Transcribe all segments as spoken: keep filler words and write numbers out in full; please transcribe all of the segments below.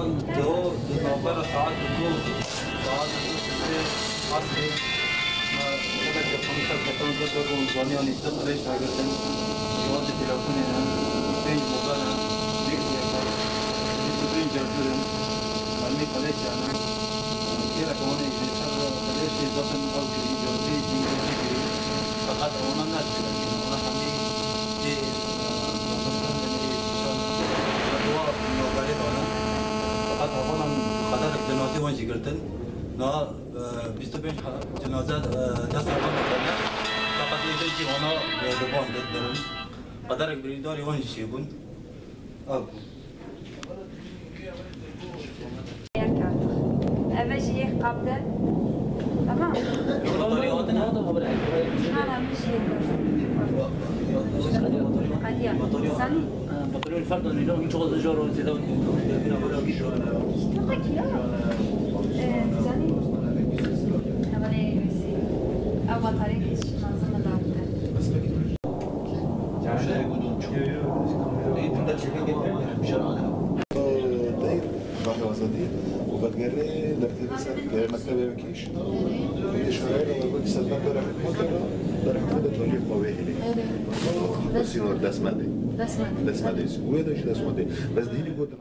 Di navbera saet du, saet du sê asrê, me gelek komîsa ketin, du bûn zanî, yanî du qirêj vegirtin. Şivan jî telefonê ne, pênc mobil ne, yek yek e, bîst û pênc certûr in, mermî qirêj ne. Kêreke wan ê ji ser qirêjê zaten ew kirî, certûrê jî kirî. Feqet wana ne çêlekî, wana hemî ê, e, Kurdistan de ê, şan, dua navberê dane. Feqet hevalan qederek cenazê wan jî girtin. Niha, e, bîst û pênc ha-, cenaze, e, dest hevalan de ne. Feqet ê din jî wana, e, di van de dirin. Qederek birîndarê wan jî çêbûn. Ev bû. Eve jî yek qabde. Tamam. Motorî hatine? Na, na, min jî yek. Qediya. Zanî? Bataryon ferdan nîno, hiç o zor o, zêde. Tepeki ya. Ee, zanî? Hevalê Mesî. Ev batarya ki lazım da. Dayî, Bahê Azadî û vedigerê dertevê ser mektebê wekî. Ê şarayê de wekî sedmend derehukmete de, derehukmete toliyê xwe wê hêlê. Sînor dest me dê. Dest me dê. Wê de jî dest me dê. Bes dînî gotin.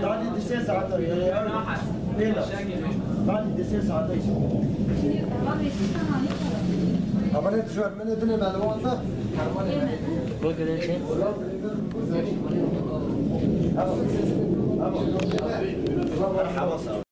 Bali di sê saete. Bali di sê saete. Hevalê dijwar min ê dinê belwan me. Hermanê me. Merhaba, sağ ol.